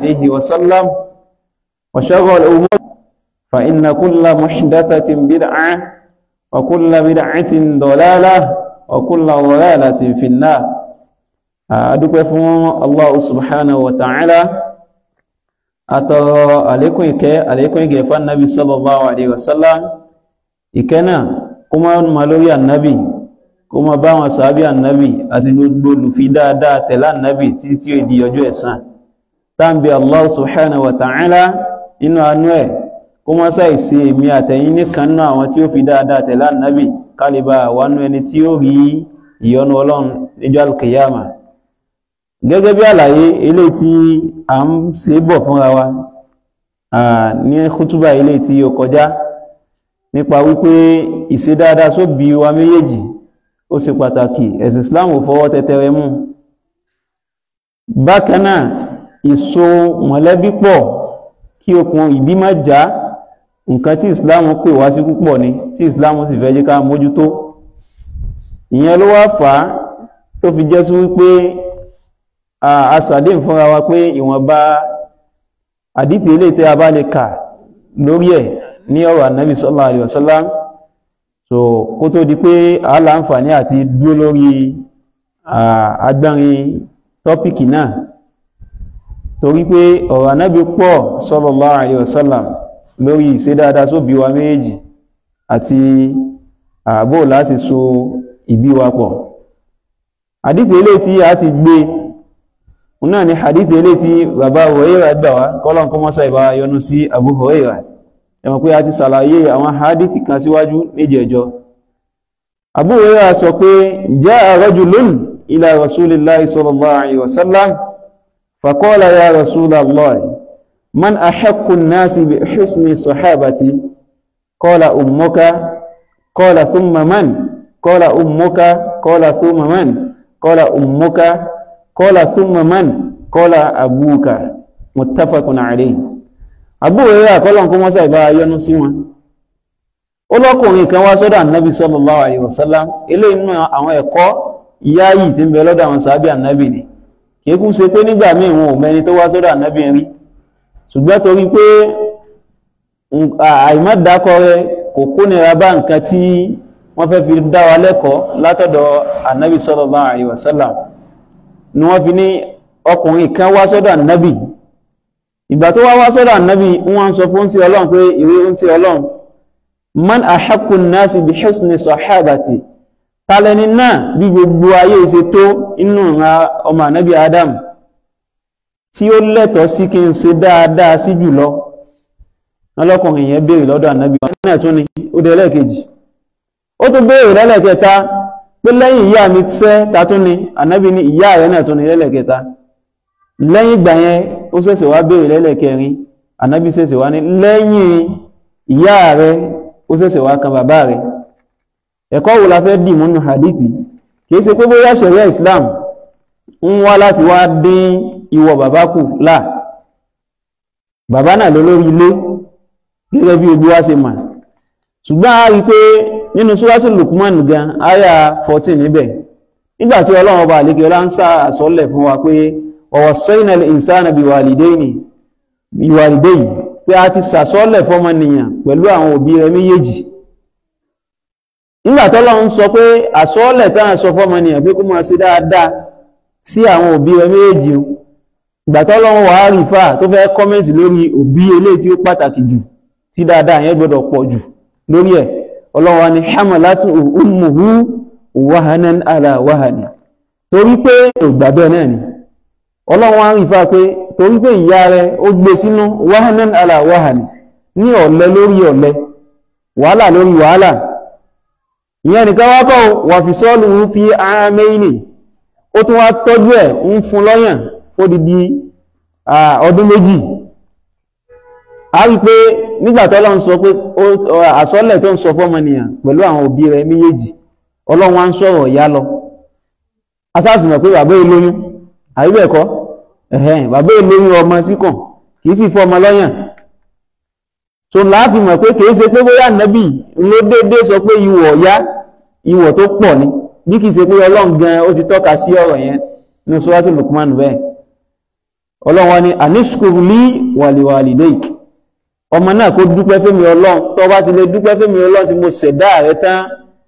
عليه وسلم وشر الأمور فإن كل محدثة بدعة وكل بدعة ضلالة وكل ضلالة في النار. Adúpẹ́ fún Allah subhanahu wa ta'ala, àtọrọ àlékún ìkẹ́ àlékún ìgẹ̀ fún Nabi sallallahu alaihi wasallam. Ìkẹ́ náà kó má ma lórí ànábì, kó má bá wọn sàábí ànábì àti gbogbo olùfi dáadáa tẹ̀lé ànábì títí ó di ọjọ́ ẹ̀san. Tàbí Allah subhanahu wa ta'ala nínú àánú ẹ̀ kó má ṣàì ṣe èmi àtẹ̀yin nìkan náà àwọn tí ó fi dáadáa tẹ̀lé ànábì, kálíbà wánú ẹni tí ó rí ìyọ́nú Ọlọ́run níjọ́ alkiyama. Gẹ́gẹ́ bí àlàyé eléyìí tí a ń ṣe bọ̀ fúnra wa ní kútúbà eléyìí tí ó kọjá, nípa wípé ìṣe dáadáa sóbí wa méjèèjì ó ṣe pàtàkì, ẹ̀sìn Islam ò fọwọ́ tẹtẹrẹ mú. Bákan náà, ìso mọ̀lẹ́bí pọ̀ kí okùn ìbí má já, nǹkan tí Islam pè wá sí púpọ̀ ni, tí Islam sì fẹ́ jẹ́ ká mójútó. Ìyẹn ló wá fà á tó fi jẹ́ sí wípé a ṣàdéhùn fúnra wa pé ìwọ̀nba àdìtì eléyìí tí a bá lè kà lórí ẹ̀ ní ọ̀rọ̀ Ànábì sallallahu alaihi wasallam, so kó tó di pé a láǹfààní àti dúró lórí agbárin tọ́pìkì náà, torí pé ọ̀rọ̀ Ànábì pọ̀ sallallahu alaihi wasallam lórí ìṣe dáadáa sóbí wa méjì àti ààbò láti so ìbí wa pọ̀. Àdìtì eléyìí tí a ti gbé náà ni hadith eléyìí tí bàbá Hurairah gbà wá, kọ́lọ́n kó mọ́sá ìbá yọ́nú sí Abu Hurairah. Ẹ mọ̀ pé a ti ṣàlàyé àwọn hadith kan síwájú níjẹ̀jọ́. Abu Hurairah sọ pé jaa rajulun ila rasulillahi sallallahu alayhi wa sallam faqala ya rasulallah man ahaqqu an-nasi bi husni sahabati qala ummuka qala thumma man qala ummuka qala thumma man qala ummuka qala thumma man qala abuka muttafaqun alayhi. Abu Hurairah kọ́lọ̀n kó mọ́sá ìbá yọ́nú sí wọn. Ó lọ́kùnrin kan wá sọ́dọ̀ Ànábì sallallahu alayhi wa sallam. Eléyìí nínú àwọn ẹ̀kọ́ yáyì tí ń bẹ lọ́dọ̀ àwọn sàábì Ànábì ni. Kìí kú ṣe pé nígbà míì wọn ò mẹni tó wá sọ́dọ̀ Ànábì rí, ṣùgbọ́n torí pé àìmọ́dákọ rẹ kò kónira bá nǹkan tí wọ́n fẹ́ fi dá wa lẹ́kọ̀ọ́ látọ̀dọ̀ Ànábì sallallahu alayhi wa sallam, ni wọ́n fi ní ọkùnrin kan wá sọ́dọ̀ Ànábì. Ìgbà tó wá wá sọ́dọ̀ Ànábì, wọ́n sọ fún sí Ọlọ́run pé ìwé ń sí Ọlọ́run, man ahaqqu an-nasi bi husni sahabati, tálẹ́ni náà bí gbogbo ayé ṣe tó inú ìran ọmọ Ànábì Adam tí ó lẹ́tọ̀ọ́ sí kí n ṣe dáadáa sí jùlọ. Ọlọ́kùnrin yẹn béèrè lọ́dọ̀ Ànábì náà tún ni ó dé ẹlẹ́ẹ̀kejì, ó tún béèrè lẹ́lẹ́kẹta pé lẹ́yìn ìyá mi sẹ́ ta tún ni? Ànábì ní ìyá rẹ̀ náà tún ni lẹ́lẹ́kẹta. Lẹ́yìn ìgbà yẹn ó ṣẹ̀ṣẹ̀ wá béèrè lẹ́lẹ́kẹrin, Ànábì ṣẹ̀ṣẹ̀ wá ní lẹ́yìn ìyá rẹ̀ ó ṣẹ̀ṣẹ̀ wá kan bàbá rẹ̀. Ẹ̀kọ́ wo la fẹ́ dì múnú hadithi? Kìí ṣe pé bóyá ṣẹ̀ríà Islam ń wá láti wá dín ìwọ bàbá kù, là bàbá náà ló lórí ilé gẹ́gẹ́ bí ojú wa ṣe mà. Ṣùgbọ́n a rí i pé nínú Súrátù Luqman gan àyà 14 níbẹ̀, nígbà tí Ọlọ́run ọba àlékè ọlá ń sá àsọlẹ̀ fún wa pé wa wassayna al-insana biwalidayhi, pé a ti sàsọ́lẹ̀ fọ́mọnìyàn pẹ̀lú àwọn òbí rẹ̀ méjèèjì. Nígbà tọ́lọ́run sọ pé àsọ́lẹ̀ táwọn sọ fọ́mọnìyàn pé kó máa ṣe dáadáa sí àwọn òbí rẹ̀ méjèèjì, ìgbà tọ́lọ́run wàá rí fà tó fẹ́ kọ́mẹ́ǹtì lórí òbí eléyìí tí ó pàtàkì jù, tí dáadáa yẹn gbọ́dọ̀ pọ̀ jù lórí ẹ̀, Ọlọ́run wa ní hamalatu ummuhu wahanan ala wahani, torí pé ògbàbẹ́ náà ni Ọlọ́run wa ń rí fà pé torí pé ìyá rẹ̀ ó gbé sínú wahanan ala wahani, ní ọ̀lẹ lórí ọ̀lẹ, wàhálà lórí wàhálà. Ìyẹn nìkan wá kọ́, wà fi sọ́ọ̀lù ń fi àmẹ́yìnì, ó tún wá tọ́jú ẹ̀ ń fún lọ́yàn fódìdí ọdún méjì. A rí pé nígbà tọ́lọ́run sọ pé àsọ́lẹ̀ tó ń sọ fọ́mọnìyàn pẹ̀lú àwọn òbí rẹ̀ méjèèjì, Ọlọ́run wá ń sọ̀rọ̀ ìyá lọ. Asáàsì mọ̀ pé bàbá ìlóyún, àbí bẹ́ẹ̀ kọ́? Ẹ̀hẹ́n, bàbá ìlóyún ọmọ síkàn kì í sì fọ́ ọmọ lọ́yàn. So láàfin mọ̀ pé kìí ṣe pé bóyá Ànábì ló déédéé sọ pé ìwọ̀ ọ̀yá ìwọ̀ tó pọ̀ ni, bí kìí ṣe pé Ọlọ́run gan ó ti tọ́ka sí ọ̀rọ̀ yẹn ní Súrátù Luqman bẹ́ẹ̀. Ọlọ́run wa ní anishkur li wa liwalidayk, ọmọ náà kó dúpẹ́ fẹ́mi Ọlọ́run. Tó bá ti lè dúpẹ́ fẹ́mi Ọlọ́run tí mo ṣẹ̀dá rẹ tán,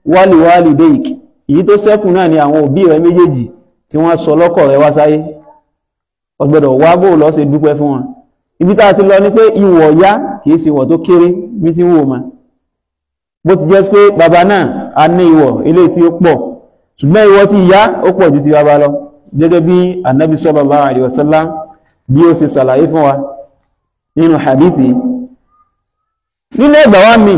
wa liwalidayk, èyí tó ṣẹ́kù náà ni àwọn òbí rẹ méjèèjì tí wọ́n sọ lọ́kọ̀ rẹ wá sáyé, o gbọ́dọ̀ wá bó lọ ṣe dúpẹ́ fún wọn. Ibi tá a ti lọ ni pé ìwọ̀ ya kìí ṣe ìwọ̀ tó kéré bí tí ń wò ma. Bó ti jẹ́ pé bàbá náà a ní ìwọ̀ eléyìí tí ó pọ̀, ṣùgbọ́n ìwọ̀ tí ìyá ó pọ̀ ju ti bàbá lọ, gẹ́gẹ́ bí Ànábì sallallahu alaihi wasallam bí ó ṣe ṣàlàyé fún wa nínú hadithi. Nínú ẹgbà wa mi,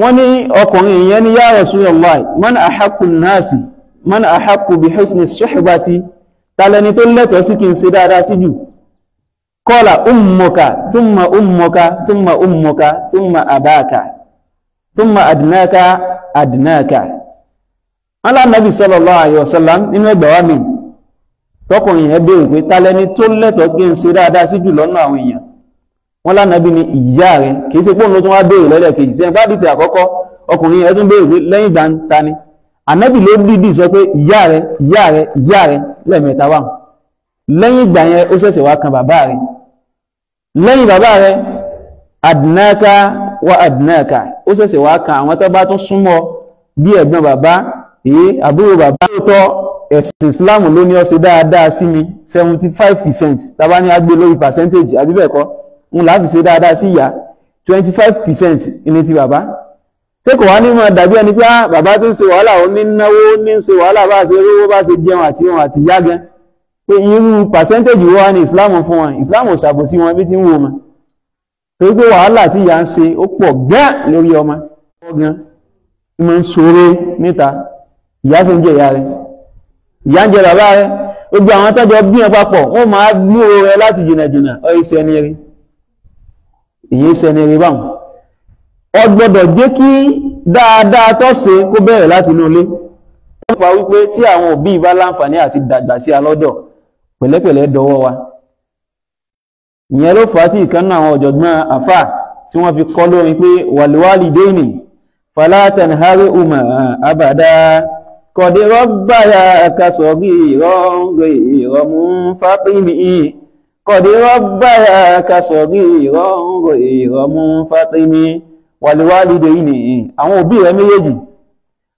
wọ́n ní ọkùnrin ìyẹn ní ya Rasulullah, man ahaqqu an-nasi, man ahaqqu bi husni suhbati, tàlẹni tó lẹ́tọ̀ọ́ sí kí n ṣe dáadáa sí jù? Qala ummuka, thumma ummuka, thumma ummuka, thumma abaka, thumma adnaka adnaka. Ànábì sallallahu alaihi wasallam nínú ẹgbà wa mi, tọkùnrin yẹn béèrè pé tàlẹni tó lẹ́tọ̀ọ́ kí n ṣe dáadáa sí jù lọ́nà àwọn èèyàn. Wọ́n lánàbí ni ìyá rẹ̀, kìí ṣe pòun ló tún wá béèrè lẹ́lẹ́kejì. Sẹ́yìn bá dìtẹ̀ àkọ́kọ́, ọkùnrin yẹn tún béèrè pé lẹ́yìn ìgbà ń ta ni. Ànábì ló dìdì sọ pé ìyá rẹ̀, ìyá rẹ̀, ìyá rẹ̀ lẹ́ẹ̀mẹ́ta wà. Lẹ́yìn ìgbà yẹn ó ṣẹ̀ṣẹ̀ wá kan bàbá rẹ̀. Lẹ́yìn bàbá rẹ̀, adnaka wa adnaka, ó ṣẹ̀ṣẹ̀ wá kan àwọn tó bá tún súnmọ́ bí ẹ̀gbọ́n bàbá, èyí àbúrò bàbá. Tó tọ́ ẹ̀sìn Islam ló ní ó ṣe dáadáa sí mi 75%, tá bá ní á gbé lórí percentage àbí bẹ́ẹ̀ kọ́, ń láti ṣe dáadáa sí ìyá, 25% ní ti bàbá. Ṣé kò wá ní mọ̀ dàbí ẹni pé bàbá tó ń ṣe wàhálà, ó ní náwó, ní ṣe wàhálà bá ṣe rówó bá ṣe jẹun àti ohun àti ìyá gan, pé irú percentage wo wá ní Islam fún wọn? Islam ò ṣàbòsí wọn bí ti ń wò wọn, torí pé wàhálà tí ìyá ń ṣe ó pọ̀ gán lórí ọmọ gan, tí mo ń ṣoore níta, ìyá sì ń jẹ ìyá rẹ̀, ìyá ń jẹ bàbá rẹ̀, gbogbo àwọn tọ́jọ́ bí wọn papọ̀ wọ́n máa gbúrò rẹ láti jìnnàjìnnà. Ọ iṣẹ́ ni rí, èyí ṣe ni rí báwọn. Ọ gbọ́dọ̀ jẹ́ kí dáadáa tó ṣe kó bẹ̀rẹ̀ láti inú ilé. Wọ́n pa wípé tí àwọn òbí bá láǹfààní àti dàgbà sí alọ́dọ̀, pẹ̀lẹ́pẹ̀lẹ́ dọwọ́ wa. Ìyẹn ló fà á tí ìkan náà àwọn ọ̀jọ̀gbọ́n àfà tí wọ́n fi kọ́ lórin pé wal-walidayni fala tanharhuma abada qad rabbayaka saghiran ghayra munfatimi, qad rabbayaka saghiran ghayra munfatimi. Wal-walidayni, àwọn òbí rẹ̀ méjèèjì,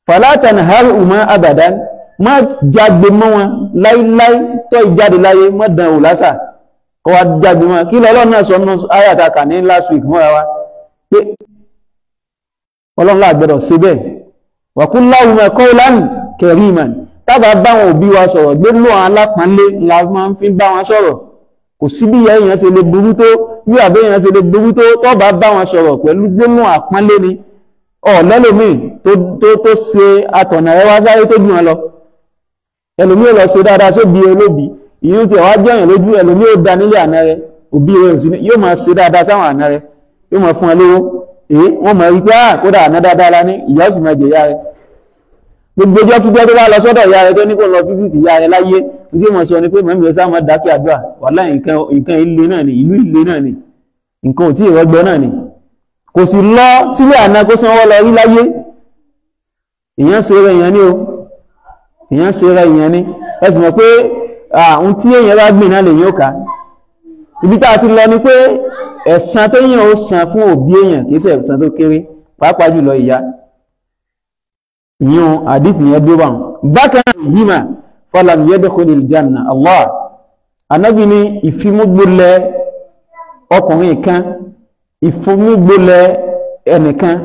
fala tanharhuma abadan, má jágbe mọ́ wọn láíláí tó ìjáde láyé, má dán wò lásà kọ́ wá jágbe mọ́. Kí lọ́lọ́run náà sọ nínú àyá tá kà ní last week mọ́ra wa pé Ọlọ́run là gbọ́dọ̀ ṣe bẹ́ẹ̀. Wa qul lahuma qawlan kariman, tábà báwọn òbí wa sọ̀rọ̀ gbólóhùn alápọ̀nlé la máa ń fi bá wọn sọ̀rọ̀. Kò sí bí ìyá èèyàn ṣe lè burú tó, bí àbẹ́ èèyàn ṣe lè burú tó, tó bá bá wọn sọ̀rọ̀ pẹ̀lú gbólóhùn àpọ́nlé ni. Ọ̀lẹ́lòmíì tó ṣe atọ̀nà rẹ wá sáré tó jù wọn lọ. Ẹlòmíì lọ ṣe dáadáa sóbi olóbi, ìyún tí wàá jẹ́yàn lójú, ẹlòmíì ó da nílé àná rẹ, òbí rẹ ò sí ní, yóò máa ṣe dáadáa sáwọn àná rẹ, yóò máa fún ẹ lówó, èé wọ́n máa rí pé á kódà àná dáadáa la ní, ìyá ó sì máa jẹ̀yà rẹ. Gbogbo ọjọ́ kíjọ́ tó bá lọ sọ́dọ̀ ìyá rẹ tó ní kó lọ fífìtì ìyá rẹ láyé, ní tí wọ́n sọ ni pé mọ̀mí ọ̀sán máa dákẹ́ àdúrà, wàhálà nǹkan ilé náà ni, ìlú ilé náà ni, nǹkan ò tí ì rọgbọ náà ni. Kò sì lọ sílé àná kó sanwó lọ rí láyé. Èèyàn ṣe rẹ èèyàn ní o, èèyàn ṣe rẹ èèyàn ní. Ẹ sì mọ̀ pé àwọn tí èèyàn bá gbìn náà lèyìn ó ká. Ibi tá a ti lọ ni pé ẹ̀san téèyàn ó san fún òbí èèyàn kì í ṣe ẹ̀san tó kéré, pàápàá jùlọ ìyá. Ìyún àdìsí yẹn dúró báwọn. Bákan náà yìí falam yadkhulil janna. Allah, Ànábì ní ìfimúgbólẹ̀ ọkùnrin kan, ìfimúgbólẹ̀ ẹnìkan,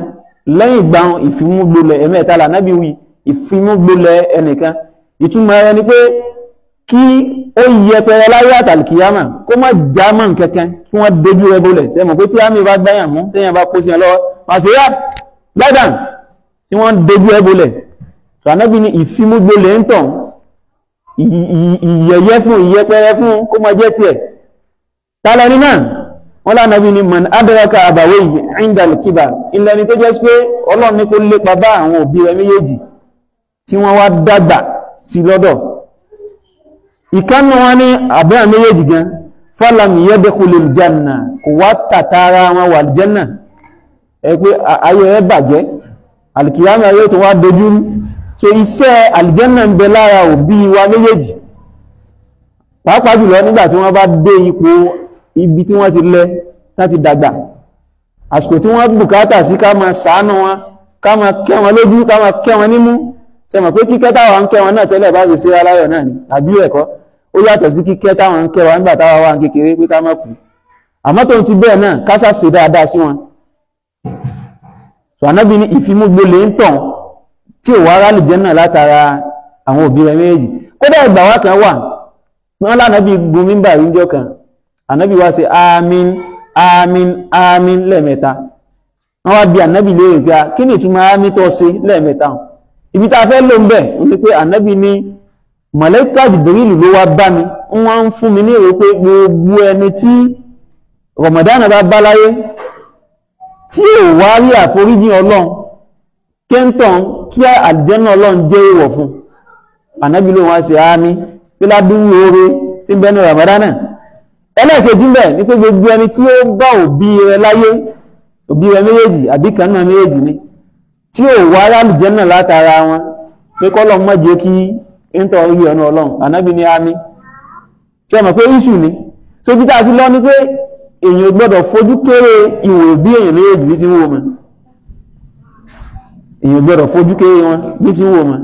lẹ́yìn ìgbà ìfimúgbólẹ̀ ẹ̀mẹ́ta l'Ànábì wí, ìfimúgbólẹ̀ ẹnìkan. Ìtumọ̀ rẹ̀ ni pé kí ó yẹpẹrẹ láyé àtàlìkìyàmà, kó má já mọ́ nǹkankan, kí wọ́n dojú rẹ bolẹ̀. Ṣé mọ̀ pé tí àmì bá gbáyàn mú, téèyàn bá kó sí ẹ lọ́wọ́, màá ṣe yá ládàn tí wọ́n dojú ẹ bolẹ̀. Ànábì ní ìfimúgbólẹ̀ ń tàn, ìyẹ̀yẹ́ fún, ìyẹpẹrẹ fún, kó má jẹ́ tiẹ̀. Tálẹ́ni náà? Wọ́n lánàbí ni man adraka abawayhi inda al-kibar, ilẹ̀ ni tó jẹ́ pé Ọlọ́run ní kó lépa bá àwọn òbí rẹ̀ méjèèjì tí wọ́n wá dàgbà sí lọ́dọ̀. Ìkánú wọn ní àbẹ́ méjèèjì gan, falam yadkhulil janna, kò wá tàtàrà wọn wà janna. Ẹ pé ayé rẹ̀ bàjẹ́, alìkìyàmù ayé tó wá dojú rú. So iṣẹ́ àlìjẹ́nà ń bẹ lára òbí wa méjèèjì. Pàápàá jùlọ nígbà tí wọ́n bá dé ipò ibi tí wọ́n ti lẹ láti dàgbà, àsìkò tí wọ́n bùkátà sí ká máa ṣàánú wọn, ká máa kẹ́ wọn lójú, ká máa kẹ́ wọn nímú. Ṣe mọ̀ pé kíkẹ́ táwa ń kẹ́ wọn náà tẹ́lẹ̀ bá ṣe ṣe aláyọ̀ náà ni, àbí ẹ̀kọ́ ó yàtọ̀ sí kíkẹ́ táwọn ń kẹ́ wa nígbà táwa wà ń kékeré pé ká má kú. Àmọ́ tó ń ti bẹ́ẹ̀ náà ká ṣàṣe dáadáa sí wọn. Ànábì ní ìfimúgbolè ń tàn tí ò wá rálì jẹ́ náà látara àwọn òbí rẹ̀ méjèèjì. Kódà ìgbà wá kan wà wọn lánàbí gun mímbà rí níjọ́ kan, ànábì wá ṣe àmín àmín àmín lẹ́ẹ̀mẹ́ta. Wọ́n wá bi ànábì léèrè pé kí ni ìtumọ̀ àmín tó ṣe lẹ́ẹ̀mẹ́ta? Ibi tá a fẹ́ lò ń bẹ̀ ni pé ànábì ní màláíkà Jibrilu ló wá bá mi, wọ́n ń fún mi ní èrò pé gbogbo ẹni tí Ramadan bá bá láyé tí ò wá rí àforíjì Ọlọ́run kéńtàn kí àlùjánnà Ọlọ́run jẹ́ èèwọ̀ fún. Ànábì ló wá ṣe àmín pé ládùúgbò oore tí ń bẹnu Ramadan náà. Ẹlẹ́ẹ̀kejì ń bẹ̀ ni pé gbogbo ẹni tí ó bá òbí rẹ̀ láyé, òbí rẹ̀ méjèèjì àbí kan náà méjèèjì ni, tí ò wá àlùjánnà látara wọn pé kọ́lọ́run má jẹ́ kí ń tọ́ orí ọ̀nà Ọlọ́run. Ànábì ní àmín. Ṣé ẹ mọ̀ pé iṣu ni sójú tá a ti lọ ni pé èèyàn gbọ́dọ̀ fojú kéré ìwò òbí èèyàn méjèèjì bí ti ń wò mọ́. Èèyàn gbọ́dọ̀ fojú kéré wọn bí ti ń wò mọ́.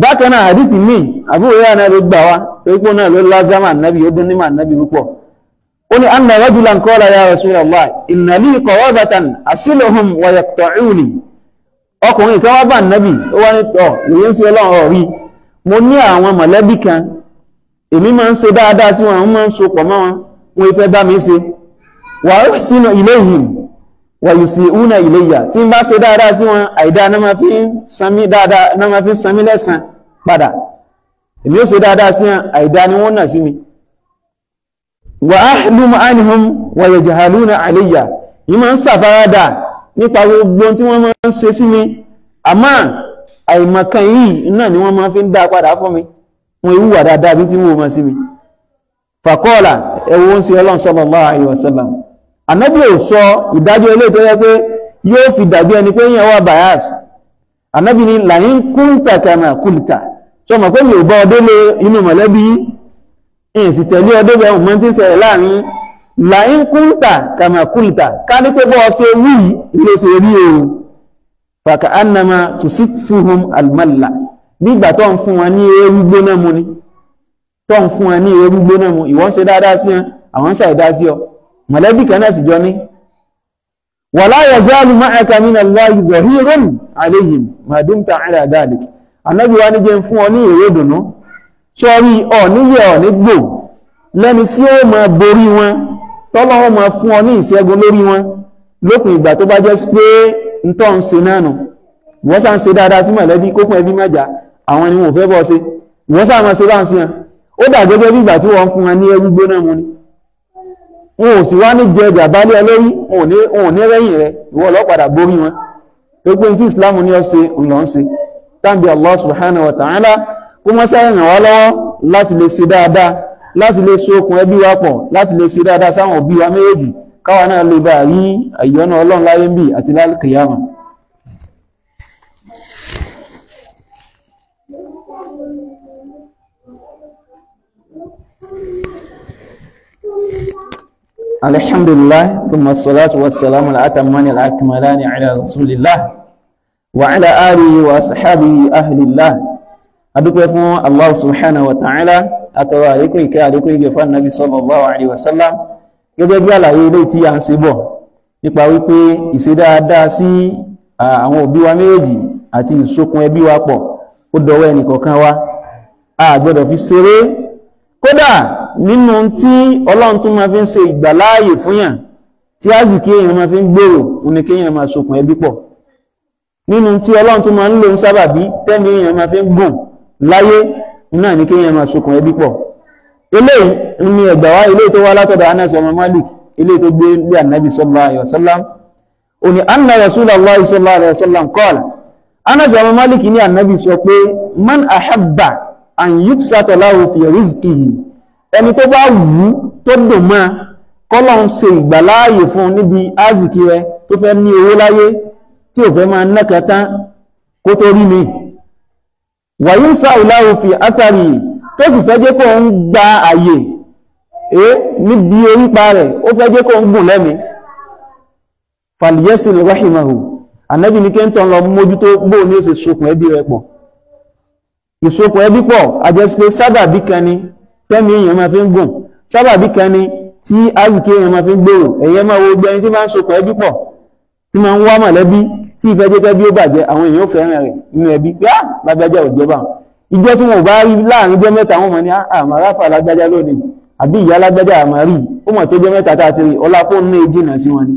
Bákan náà àdìtì míì àbúrò yàrá náà ló gbà wá torí pé náà ló lázàmà ànábì, ó dún nímọ̀ ànábì púpọ̀. Ó ní anna rajulan qala ya Rasulallah inna li qarabatan asiluhum wa yaqta'uni. Ọkùnrin kan wá bá ànábì, ó wá ní tọ̀ lóye ń ṣe Ọlọ́run ọ̀rí, mo ní àwọn mọ̀lẹ́bí kan, èmi máa ń ṣe dáadáa sí wọn, àwọn máa ń sopọ̀ mọ́ wọn, wọn ìfẹ́ bá mi ṣe. Wa uhsinu ilayhim wa yusi'una ilayya, tí n bá ṣe dáadáa sí wọn, àìdáa náà máa fi ń san mí dáadáa, náà máa fi ń san mí lẹ́san padà. Èmi ó ṣe dáadáa sí wọn, àìdáa ni wọ́n nà sí mi. Wa ahlumu anhum wa yajhaluna alayya, yìí máa ń ṣàfaradà nípa gbogbo tí wọ́n máa ń ṣe sí mi, àmọ́ àìmọ̀kan yìí náà ni wọ́n máa fi ń dá padà fún mi, wọn ìwúwà dáadáa bí tí wọ́n máa sí mi. Faqala, ẹ̀wọ̀n ń ṣe Ọlọ́run sallallahu alaihi wasallam. Ànábì ò sọ ìdájọ́ ilé tó yẹ pé yóò fi dàbí ẹni pé yẹn wà bias. Ànábì ní la'in kunta kama qulta, sọ mọ̀ pé mi ò bá ọdẹ lé inú mọ̀lẹ́bí yìí, sì tẹ̀lé ọdẹ bẹ́ẹ̀ mọ́ tí ń ṣẹlẹ̀ láàrin. La'in kunta kama qulta, ká ní pé bọ́ ṣe wí ló ṣe rí o. Fàkà annama tusifuhum almalla, nígbà tó ń fún wọn ní eérú gbóná mu ni, tó ń fún wọn ní eérú gbóná mu, ìwọ ń ṣe dáadáa sí wọn, àwọn ń ṣàìdá sí ọ, mọ̀lẹ́bí kan náà sì jọ ní. Wala yazalu ma'aka minallahi dhahirun alayhim ma dumta ala dhalik. Ànábì wa ní jẹ́ fún ọ ní èrè ìdùnnú, sọ́rí ọ níyẹ̀ ọ ní gbò lẹ́ni tí ó máa borí wọn, tọ́lọ́wọ́ máa fún ọ ní ìṣẹ́gun lórí wọn lópin ìgbà tó bá jẹ́ pé ntọ́ ń ṣe náà nù. Ìwọ sáà ń ṣe dáadáa sí mọ̀lẹ́bí, kókun ẹbí má jà, àwọn ni wọn ò fẹ́ bọ́ ṣe, ìwọ sáà máa ṣe bá ń ṣe hàn. Ó dà gẹ́gẹ́ bí ìgbà tí wọ́n ń fún wọn ní ẹrú gbóná mu ni. Wọn ò sì wá ní jẹ gàba lé ẹ lórí, wọn ò ní rẹ́yìn rẹ, ìwọ ló padà borí wọn. Tó pé tí Islam ní ọ ṣe ń lọ ń ṣe. Tàbí Allah subhanahu wa ta'ala kó mọ́ sẹ́yìn ràn wá lọ́wọ́ láti lè ṣe dáadáa, láti lè so okùn ẹbí wa pọ̀, láti lè ṣe dáadáa sáwọn òbí wa méjèèjì, káwa náà lè bá rí ìyọ́nú Ọlọ́run láyé ń bì àti lálùkìyámà. Alhamdulillah, thumma salatu wassalamu al-atammani al-akmalani ala rasulillah wa ala alihi wa ashabihi ahlillah. Adúpẹ́ fún Allah subhanahu wa ta'ala, àtọrọ àlékún ìkẹ́ àlékún ìgẹ̀ fún Nabi sallallahu alaihi wasallam. Gẹ́gẹ́ bí àlàyé ilé tí a ń ṣe bọ̀ nípa wípé ìṣe dáadáa sí àwọn òbí wa méjèèjì àti ìsokùn ẹbí wa pọ̀ ó dọwọ́ ẹnìkọ̀ọ̀kan wa, a gbọ́dọ̀ fi ṣeré. Kódà nínú tí Ọlọ́run tún máa fi ń ṣe ìgbàláàyè fún yàn tí àzìkí èèyàn máa fi ń gbèrò òun ni kéèyàn máa sokùn ẹbí pọ̀. Nínú tí Ọlọ́run tún máa ń lò ń sábàbí tẹ́mi èèyàn máa fi ń gùn láyé náà ni kéèyàn máa sokùn ẹbí pọ̀. Eléyìí ni ẹgbà wá ilé tó wá látọ̀dọ̀ Anas ọmọ Malik, ilé tó gbé lé ànábì sallallahu alaihi wasallam. Ó ní anna Rasulullahi sallallahu alaihi wasallam qala, Anas ọmọ Malik ní ànábì sọ pé man ahabba an yubsata lahu fi rizqihi, ẹni tó bá wù ú tó dùn mọ́ kọ́lọ́ ń ṣe ìgbàláàyè fún níbi azìkí rẹ tó fẹ́ ní owó láyé tí ò fẹ́ máa ná kẹta kó tó rí mi, wa yusa'u lahu fi atharihi, tó sì fẹ́ jẹ́ kó ń gba àyè Níbi orípa rẹ̀ ó fẹ́ jẹ́ kó ń gùn lẹ́mi, falyasil rahimahu, ànábì ní kéńtàn lọ mójútó bóò ní ó ṣe sokùn ẹbí rẹ̀ pọ̀. Ìsokùn ẹbí pọ̀ àjẹsí pé sábàbí kan ni tẹ́mi èèyàn máa fi ń gùn, sábàbí kan ni tí azìkí èèyàn máa fi ń gbòòrò. Ẹ̀yẹ máa wo gbẹni tí máa ń sokùn ẹbí pọ̀, tí máa ń wá mọ̀lẹ́bí, tí ìfẹ́ jẹ́ kẹ́bí ó bàjẹ́, àwọn èèyàn ó fẹ́ràn rẹ̀ nínú ẹbí pé á lágbájá ò jọba. Ìjọ tí wọn ò bá rí láàrin jẹ́ mẹ́ta, wọn mọ̀ ní àmàráfà lágbájá lónìí, àbí ìyá lágbájá àmàrí, ó mọ̀ tó jẹ́ mẹ́ta tá a ti rí, ọlá kó ní jìnnà sí wọn ni.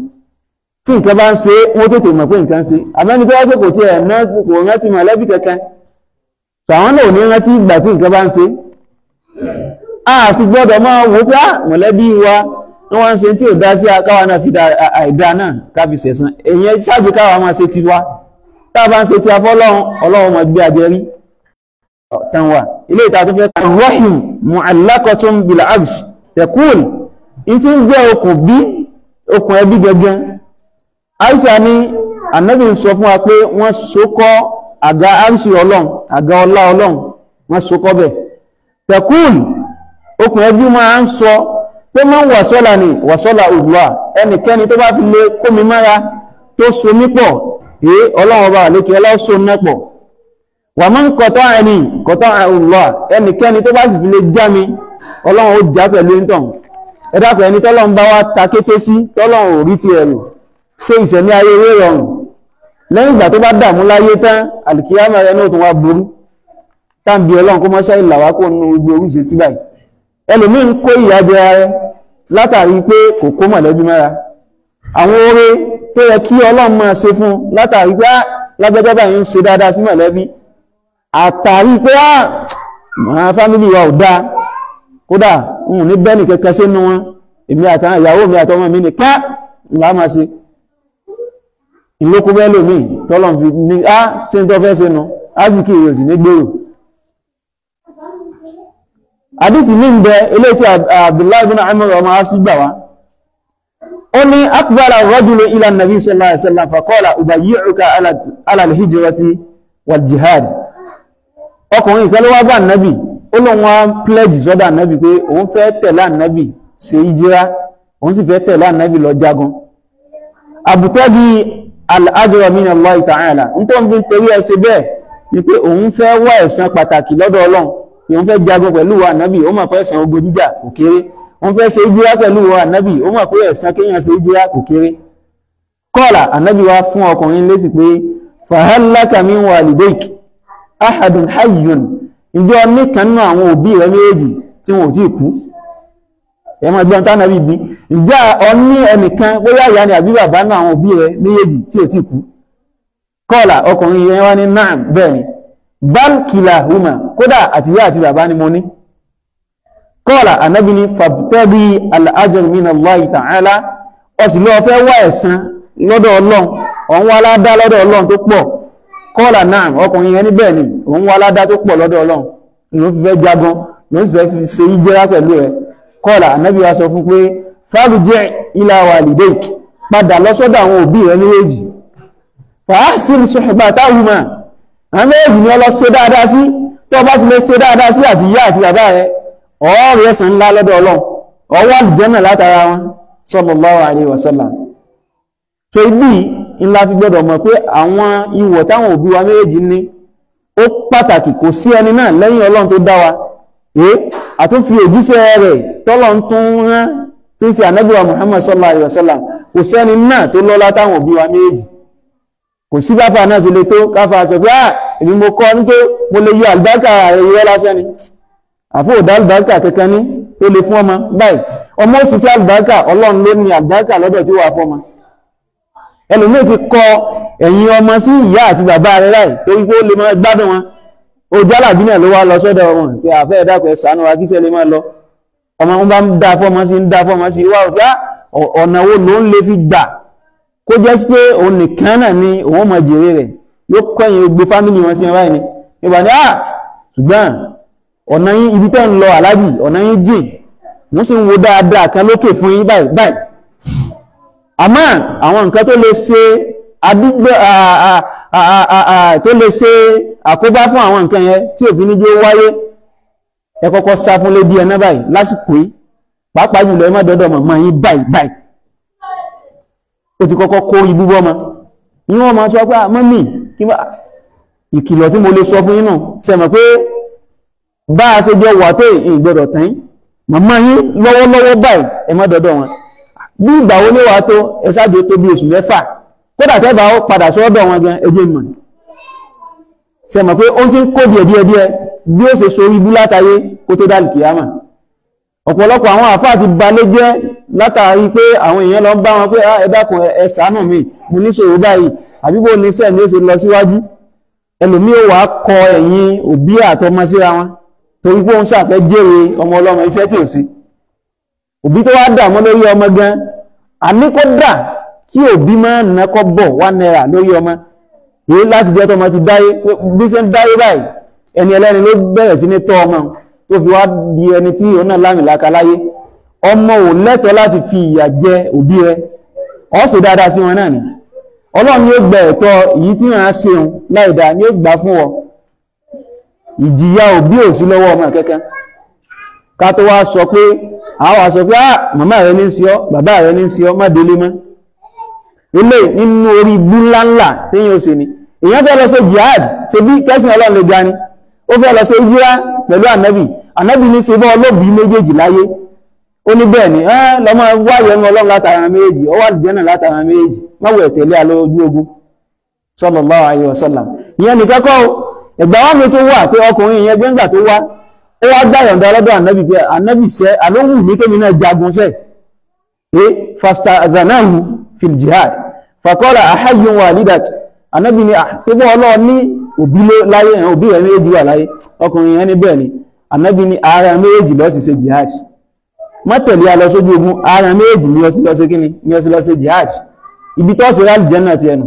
Tí nǹkan bá ń ṣe, wọ́n tètè mọ̀ pé nǹkan ṣe. Àmẹ́ni tó wá pé kò tiẹ̀ ná kò rántí mọ̀lẹ́bí kankan, tàwọn náà ò ní rántí ìgbà tí nǹkan bá ń ṣe. A sì gbọ́dọ̀ máa wò pé mọ̀lẹ́bí wa wọ́n wá ń ṣe tí ò dá sí, káwa náà fi àìdá náà káfi sẹ̀san. Èyàn ṣáàjú káwa máa ṣe tiwa, tá a bá ń ṣe ti afọ́lọ́run, ọlọ́run máa gbé ajẹ́rí tán wà. Ilé ìta tó fẹ́ kàn rahim mu'allaqatun bil arsh taqul, in ti ń jẹ́ okùn bí okùn ẹbí gẹ́gẹ́. Aisha ní Ànábì ń sọ fún wa pé wọ́n so kọ́ àga arṣì ọlọ́run, àga ọlá ọlọ́run, wọ́n so kọ́ bẹ̀. Taqul, okùn ẹbí máa ń sọ pé máa ń wàsọ́là ní wàsọ́là òdùwà, ẹnikẹ́ni tó bá fi lè kó mi mára tó so mí pọ̀, èé ọlọ́run ọba àlékè ọlọ́sọ náà pọ̀. Wà máa ń kọ̀tọ́ ẹni kọ̀tọ́ òdùwà, ẹnikẹ́ni tó bá sì fi lè já mi, ọlọ́run ó já pẹ̀lú ìtàn. Ẹ dákun, ẹni tọ́lọ́run bá wá ta kété sí, tọ́lọ́run ò rí ti ẹ̀rù, ṣé ìṣẹ̀mí ayé eré rọrùn? Lẹ́yìn ìgbà tó bá dààmú láyé tán, àlìkíyàmá rẹ náà tún wá burú. Táǹbì ọlọ́run kó mọ́ṣá ìlàwá kó nínú gbogbo oríṣi sí báyìí. Ẹlòmíì ń kó ìyà jẹ ara rẹ látàrí pé kò kó mọ̀lẹ́bí mọ́ra. Àwọn oore tó yẹ kí ọlọ́run máa ṣe fún látàrí pé lágbájá báyìí ń ṣe dáadáa sí mọ̀lẹ́bí, àtàrí pé àwọn fámìlì wa ò dáa, kódà n ò ní bẹ́ẹ̀ nìkankan sínú wọn, èmi àtàwọn ìyàwó mi àtọmọ mi nìkan ńlá máa ṣe. Ìlókù bẹ́ẹ̀ lòmíì tọ́lọ́n fi ní á ṣe ń tọ́ fẹ́ ṣe nu, á sì kí ìròsì ní gbèrò. Àdìsí ní ń bẹ eléyìí tí Abdullahi bin Amr ọmọ así gbà wá. Ó ní aqbala rajulu ila nabi sallallahu alaihi wasallam faqala ubayyi'uka ala al-hijrati wal jihad. Ọkùnrin kan ló wá bá nàbì, ó lóun wá pledge sọ́dọ̀ nàbì pé òun fẹ́ tẹ̀lé ànábì ṣe hijira, òun sì fẹ́ tẹ̀lé ànábì lọ jagun. Abtaghi al-ajra min Allah ta'ala, ń tó ń fi torí ẹ ṣe bẹ́ẹ̀ ni pé òun fẹ́ wá ẹ̀san pàtàkì lọ́dọ̀ Ọlọ́run, òun fẹ́ jagun pẹ̀lú wa ànábì, ó mọ̀ pé ẹ̀san ogun jíjà kò kéré. Òun fẹ́ ṣe hijira pẹ̀lú wa ànábì, ó mọ̀ pé ẹ̀san kéèyàn ṣe hijira kò kéré. Kọ́ọ̀là ànábì wa fún ọkùnrin lésì pé fahal laka min walidayk ahadun hayyun, ǹjẹ́ ọ nìkan nínú àwọn òbí rẹ méjèèjì tí wọn ò tí ì kú? Ẹ máa gbọ́n tánàbí bí, ǹjẹ́ ọ ní ẹnìkan bóyá ìyá ni àbí bàbá náà àwọn òbí rẹ méjèèjì tí ò tí ì kú? Kọ́ọ̀là ọkùnrin yẹn wá ní naam, bẹ́ẹ̀ ni, bal kilahuma, kódà àti ìyá àti bàbá ni mo ní. Kọ́ọ̀là ànábì ní fabtaghi al-ajr min Allahi ta'ala, ó sì lọ́ọ́ fẹ́ wá ẹ̀san lọ́dọ̀ Ọlọ́run, òun wá ládá lọ́dọ̀ Ọlọ́run tó pọ̀. Kọ́ọ̀là naam, ọkùnrin yẹn ní bẹ́ẹ̀ ni, òun wá ládá tó pọ̀ lọ́dọ̀ Ọlọ́run, ló fi fẹ́ jagun, ló sì fẹ́ fi ṣe hijira pẹ̀lú rẹ̀. Kọ́ọ̀là ànábì wa sọ fún pé farji' ila walidayk, padà lọ sọ́dọ̀ àwọn òbí rẹ méjèèjì, fa ahsin suhbatahuma, àwọn méjèèjì ni ọ lọ ṣe dáadáa sí. Tó bá ti lè ṣe dáadáa sí àti ìyá àti bàbá rẹ, ọ̀rẹ́ ẹ̀san ńlá lọ́dọ̀ Ọlọ́run, ọwọ́ àlùjánnà látara wọn, sallallahu alaihi wasallam. So ibi ńlá fi gbọ́dọ̀ mọ̀ pé àwọn ìwọ̀ táwọn òbí wa méjèèjì ní ó pàtàkì. Kò sí ẹni náà lẹ́yìn Ọlọ́run tó dá wa, àtúnfi òjíṣẹ́ rẹ̀ tọ́lọ̀ ń tún rán tí ń ṣe ànábì wa Muhammad sallallahu alaihi wasallam, kò sẹ́ni náà tó lọ́lá táwọn òbí wa méjèèjì. Kò sí káfà náà ti lè tó káfà sọ pé èmi mo kọ́ ní tó mo lè yọ àlùbáríkà rẹ̀ yọ lásán ni. Àfọ òdà àlùbáríkà kankan ní tó lè fún ọmọ báyìí, ọmọ ó sì sí àlùbáríkà, Ọlọ́run ló ní àlùbáríkà lọ́dọ̀ tí ó wà fún ọmọ. Ẹlòmíì ti kọ ẹ̀yìn ọmọ sí ìyá àti bàbá rẹ̀ láì torí pé ó lè máa gbádùn wọn. Ojálàbí náà ló wá lọ sọ́dọ̀ wọn pé àfẹ́ ẹ̀dàkọ̀ ẹ̀ ṣàánú wa kí sẹ́ lè máa lọ. Ọmọ wọn bá ń dá fọ́mọ sí ń dá fọ́mọ sí, wá òfin ọ̀nà wo ló ń lè fi gbà kó jẹ́ sí pé òun nìkan náà ni òun mọ̀ jèrè rẹ̀, yóò kọ́yìn gbogbo fámìlì wọn sí ẹ báyìí ni. Ìgbà ni ṣùgbọ́n ọ̀nà yín ibi tẹ́ ń lọ aláàjì, ọ̀nà yín jìn, wọ́n sì ń wo dáadáa kan lókè fún yín báyìí báyìí. Àmọ́ àwọn nǹkan tó lè ṣe àdúgbò tó lè ṣe àkóbá fún àwọn nǹkan yẹn tí òfin níjó wáyé, ẹ kọ́kọ́ sá fún lé díẹ̀ náà báyìí lásìkò yìí, Pàápàá jùlọ ẹ má dọ́dọ̀ màmá yín báyìí báyìí. Ó ti kọ́kọ́ kó ibú bọ́mọ. Ní wọ́n máa sọ pé mọ́mì, ìkìlọ̀ tí mo lè sọ fún yín náà, ṣe mọ̀ pé bá a ṣe jọ wà tó ìgbọ́dọ̀ tán, màmá yín lọ́wọ́lọ́wọ́ báyìí ẹ má dọ́dọ̀ wọn. Bí ìgbà wo ló wà tó ẹ ṣáàjò tó bí oṣù mẹ́fà, kódà tẹ́ bá ó padà sọ́dọ̀ wọn gan ẹjẹ́ mọ̀. Ṣe mọ̀ pé ó ti ń kó díẹ̀ díẹ̀ díẹ̀ bí ó ṣe sorí ibú látayé kó tó dálì kìyàmà. Ọ̀pọ̀lọpọ̀ àwọn àfáà ti balẹ̀ jẹ́ látàrí pé àwọn èèyàn lọ ń bá wọn pé ẹ dákun ẹ ṣàánú mi, mo níṣòro báyìí, àbí bó ní sẹ́ẹ̀ ni ó ṣe lọ síwájú. Ẹlòmíì ó wàá kọ ẹ̀yìn òbí àtọmọ síra wọn torí pé òun ṣàfẹ́ jèrè ọmọ ọlọ́mọ iṣẹ́ tí ò sí. Òbí tó wá dààmú lórí ọmọ gan, àní kó dà kí òbí máa nàkọ́ bọ̀ ₦1 lórí ọmọ. Èyí láti jẹ́ tọmọ ti dáyé, bí ṣe ń dáyé báyìí ẹni ẹlẹ́ni ló bẹ̀rẹ̀ sí ní tọ́ ọmọ tó fi wá di ẹni tí òun náà lámìlaka láyé. Ọmọ ò lẹ́tọ̀ọ́ láti fi ìyà jẹ òbí rẹ̀, ó ṣe dáadáa sí wọn náà ni. Ọlọ́run yóò gba ẹ̀tọ́ èyí tí wọ́n á ṣeun láìdáa ni ó gbà fún ọ. Ìjìyà òbí ò sí lọ́wọ́ ọmọ kankan. Ká tó wá sọ pé àwọn wá sọ pé ah màmá rẹ ní ń ṣe ọ́, bàbá rẹ ní ń ṣe ọ́, má délé mọ́. Ilé nínú orí ibú ńláńlá téèyàn ó ṣe ni. Èèyàn fẹ́ lọ ṣe jihad, ṣe bí kẹ́sìn Ọlọ́run lè ga ni. Ó fẹ́ lọ ṣe hijira pẹ̀lú ànábì. Ànábì ní ṣe bọ́ ọlọ́bìí méjèèjì láyé. Ó ní bẹ́ẹ̀ ni, lọ́mọ wáyé ẹnu Ọlọ́run látara méjèèjì, ọwọ́ àlùjánnà látara méjèèjì, má wẹ̀ tẹ̀lé alọ́ ojú ogun. Sallallahu alaihi wasallam. Ìyẹn nìkan kọ́ o, ẹ̀gbà wa mi tó wà pé ọkùnrin yẹn gbẹ́ngbà tó wá, ó wá gbà yọ̀ǹda lọ́dọ̀ ànábì pé ànábì sẹ́, àlóhùn mi kémi náà jagun sẹ́. Fasta'dhanahu fil jihad. Faqala ahayyun walidak. Ànábì ni ṣé bọ́ Ọlọ́run ní òbí láyé, òbí rẹ̀ méjèèjì wà láyé. Ọkùnrin yẹn ní bẹ́ẹ̀ ni. Ànábì ní ara méjèèjì ló sì ṣe jihad. Má tẹ̀lé alọ sójú ogun, ara méjèèjì ni ó sì lọ ṣe kíni, ni ó sì lọ ṣe jihad. Ibi tó ti rí àlùjánnà ti ẹnu.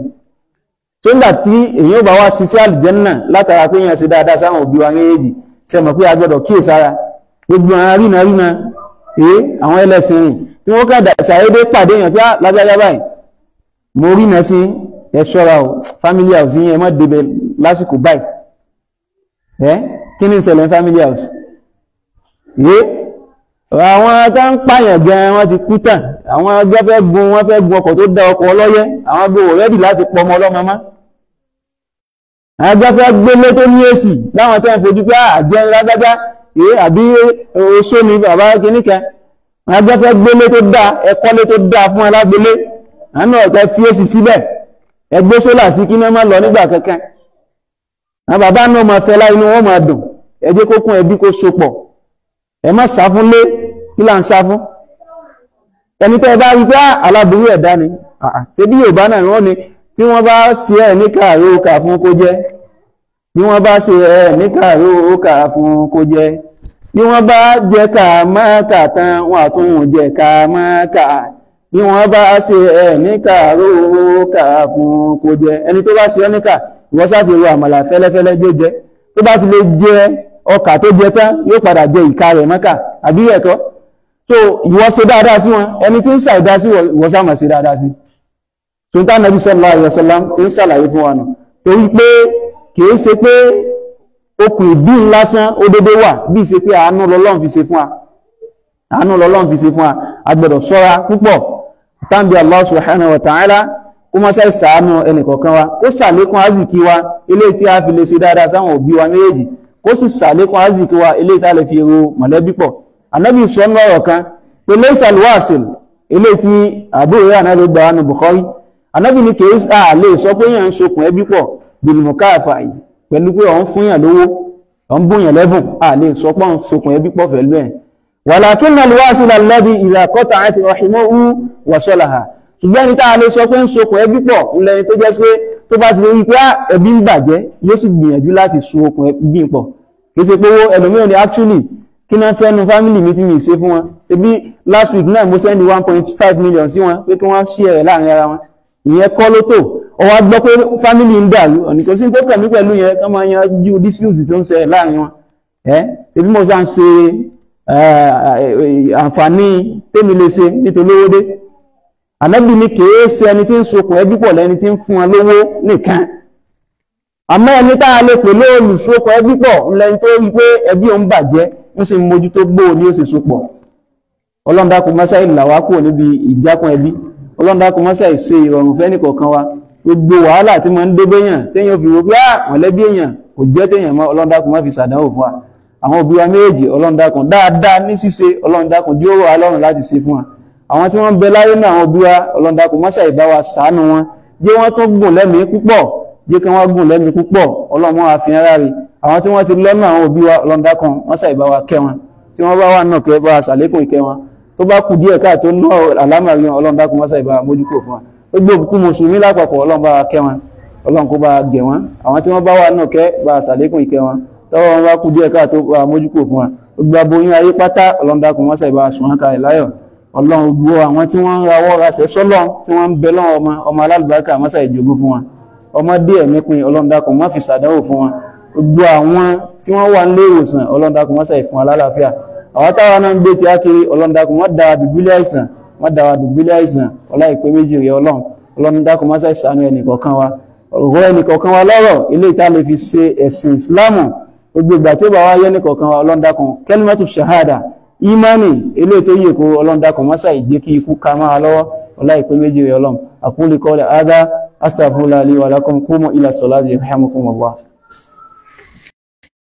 Tó ń gbà tí èèyàn bá wá ṣiṣẹ́ àlùjánnà látara pé èèyàn ṣe dáadáa sáwọn òbí wa méjèèjì, ṣe mọ̀ pé a gbọ́dọ̀ kíyèsára. Gbogbo àwọn rínà rínà, àwọn ẹlẹ́sìn rìn tí wọ́n kàdà ṣàyédé pàdé èèyàn pé lágbájá báyìí, mo rínà sí ẹ ṣọ́ra o, family house yín ẹ má débẹ̀ lásìkò báyìí. Kí ni ń ṣẹlẹ̀ ní family house? Àwọn tó ń pààyàn gan wọ́n ti kú tàn, àwọn ẹgbẹ́ fẹ́ gun, wọ́n fẹ́ gun ọkọ̀ tó dá ọkọ̀ ọlọ́yẹ́, àwọn gbé òrẹ́dì láti pọmọ ọlọ́mọ mọ́. Àwọn ẹgbẹ́ fẹ́ gbélé tó ní èsì láwọn tó ń fojú pé àjẹ́ lágbájá, àbí oṣó ni bàbá kìíní kan. Àwọn ẹgbẹ́ fẹ́ gbélé tó dá, ẹ̀kọ́lé tó dá fún alágbélé, àwọn ọ̀tẹ̀ fi èsì síbẹ̀, ẹgbẹ́ sólà sí kí náà má lọ nígbà kankan. Àwọn bàbá náà máa fẹ́ láì inú wọn máa dùn, ẹ jẹ́ kó kún ẹbí kó so pọ̀. Ẹ má sá fún lé, kí là ń sá fún? Ẹni tẹ́ ẹ bá rí pé aláburú ẹ̀dá ni, ṣé bí Yorùbá náà wọ́n ni tí wọ́n bá ṣe ẹ̀ ní kàáró kà fún kó jẹ́, bí wọ́n bá ṣe ẹ̀ ní kàáró kà fún kó jẹ́, bí wọ́n bá jẹ́ ká má kà tán, wọ́n àtúnwò jẹ́ ká má kà, bí wọ́n bá ṣe ẹ̀ ní kàáró kà fún kó jẹ́. Ẹni tó bá ṣe ẹ́ níkà, ìwọ ṣáà ti ro àmàlà fẹ́lẹ́fẹ́lẹ́ jó jẹ, tó bá ti lè jẹ ọkà tó jẹ tán, yóò padà jẹ ìka rẹ̀ mọ́kà, àbí ẹ̀kọ́. So ìwọ ṣe dáadáa sí wọn, ẹni tí ń ṣàìdá sí ìwọ ṣáà máa ṣe dáadáa sí. So tá Ànábì sallallahu alaihi wasallam tí ń ṣàlàyé fún wa nù, torí pé kìí ṣe pé okùn ìbí lásán ó dédé wà, bí ṣe pé àánú lọ́lọ́run fi ṣe fún wa, àánú lọ́lọ́run fi ṣe fún wa. A gbọ́dọ̀ ṣọ́ra púpọ̀. Tàbí Allah subhanahu wa ta'ala kó má ṣe ṣàánú ẹnìkọ̀ọ̀kan wa, kó ṣàlékún àzìkí wa eléyìí tí a fi lè ṣe dáadáa sáwọn òbí wa méjèèjì, kó sì ṣàlékún àzìkí wa eléyìí tá a lè fi ro mọ̀lẹ́bí pọ̀. Ànábì sọ nínú ọ̀rọ̀ kan pé laysa al-wasil, eléyìí tí Abu Hurairah náà ló gbà wá nínú Bukhari. Ànábì ní kìí à lè sọ pé yàn ń sokùn ẹbí pọ̀ bil mukafa'i, pẹ̀lú pé òun fún yàn lówó, òun bùn yàn lẹ́bùn, à lè sọ pé òun sokùn ẹbí pọ̀ pẹ̀lú ẹ̀. Walakinna al-wasila alladhi idha qata'at rahimahu wasalaha. Ṣùgbọ́n ẹni tá a lè sọ pé ń sokùn ẹbí pọ̀ ńlẹ́ni tó jẹ́ pé tó bá ti rí pé ẹbí ń bàjẹ́, yóò sì gbìyànjú láti so okùn ẹbí pọ̀. Kì í ṣe pé owó ẹlòmíràn ni actually kí náà fẹ́ nu family mi tí mi ṣe fún wọn. Ṣebí last week náà mo send 1.5 million sí wọn pé kí wọ́n share rẹ̀ láàrin ara wọn. Ìyẹn kọ́ ló tó. Ó wá gbọ́ pé family ń dàrú, ọ̀nì kò sí tó kàn mí pẹ̀lú yẹn, kán máa yanjú dispute tó ń ṣẹlẹ̀ láàrin wọn. Ṣebí mo ṣáà ń ṣe àǹfààní tèmi lè ṣe nítorí owó dé. Ànábì ní kìí ṣe ẹni tí ń sokùn ẹbí pọ̀ lẹ́ni tí ń fún wọn lówó nìkan. Àmọ́ ẹni tá a lè pè lóòlùsokùn ẹbí pọ̀ lẹ́ni tó rí pé ẹbí òun bàjẹ́, ń sì mójútó gbóò ní ó sì sopọ̀. Ọlọ́run dákun má ṣàì là wá kúrò níbi ìjákun ẹbí. Ọlọ́run dákun má ṣàì ṣe ìrọ̀rùn fẹ́nìkọ̀ọ̀kan wa. Gbogbo wàhálà tí mo ń dé béèyàn téèyàn fi wo pé á mọ̀lẹ́bí èèyàn kò jẹ́ téèyàn mọ́, Ọlọ́run dákun má fi ṣàdánwò fún wa. Àwọn òbí wa méjèèjì, Ọlọ́run dákun dáadáa ní ṣíṣe, Ọlọ́run dákun jí ó rọ̀ wá lọ́rùn láti ṣe fún wa. Àwọn tí wọ́n ń bẹ láyé náà, àwọn òbí wa, Ọlọ́run dákun má ṣàì bá wa ṣàánú wọn, jẹ́ wọ́n tó gùn lẹ́mìí púpọ̀, jẹ́ kí wọ́n gùn lẹ́mìí púpọ̀. Ọlọ́run wọn àfihàn ráre. Àwọn tí wọ́n ti lọ́nà àwọn òbí wa, Ọlọ́run dákun má ṣàì bá wa kẹ́ wọn, tí wọ́n bá wà náà kẹ́ bá wa ṣàlékún ìkẹ́ wọn. Tó bá kù díẹ̀ káàtó ná àlámàrí wọn, Ọlọ́run dákun má ṣàì bá wa mójúkò fún wa. Gbogbo òkú mùsùlùmí lápapọ̀, Ọlọ́run bá wa kẹ́ wọn, Ọlọ́run kó bá wa gẹ̀ wọ́n. Àwọn tí wọ́n bá wà náà kẹ́ bá wa ṣàlékún ìkẹ́ wọn, tọ́wọ́ wọn bá kù díẹ̀ káàtó bá wa mójúkò fún wa. Gbogbo aboyún ayé pátá, Ọlọ́run dákun má ṣàì bá wa sùn wọn kalẹ̀ láyọ̀. Ọlọ́run gbogbo àwọn tí wọ́n ń rawọ́ rasẹ̀ sọ́lọ́, tí wọ́n ń bẹ lọ́wọ́ ọmọ ọmọ alálùbáríkà, má ṣàì jogún fún wọn. Ọmọdé ẹ̀mí pin, Ọlọ́run dákun má fi ṣàdánwò fún wọn. Gbogbo àwọn tí wọ́n wà nílé ìwòsàn, Ọlọ́run dákun má ṣàì fún wa lálàáfíà. Àwọn táwa náà ń gbé tí a kiri, Ọlọ́run dákun má dá wa dùbúlẹ̀ àìsàn, má dá wa dùbúlẹ̀ àìsàn. Ọlá ìpè méjì rẹ̀ Ọlọ́run. Ọlọ́run dákun má ṣàì ṣàánú ẹnìkọ̀ọ̀kan wa, ọ̀rọ̀ ẹnìkọ̀ọ̀kan wa lọ́rọ̀ ilé ìta lè fi ṣe ẹ̀sìn Ìsìláàmù. Gbogbo ìgbà tí ó bá wá yẹ ẹnìkọ̀ọ̀kan wa, Ọlọ́run dákun kẹ́límọ́tù ṣàhádà ìmánì ilé tó yẹ kó, Ọlọ́run dákun má ṣàì jẹ́ kí ikú ká máa lọ́wọ́. Ọlá ìpè méjì rẹ̀ Ọlọ́run. Aqulu qawli hadha astaghfirullaha li wa lakum qumu ila salati yarhamukumullah.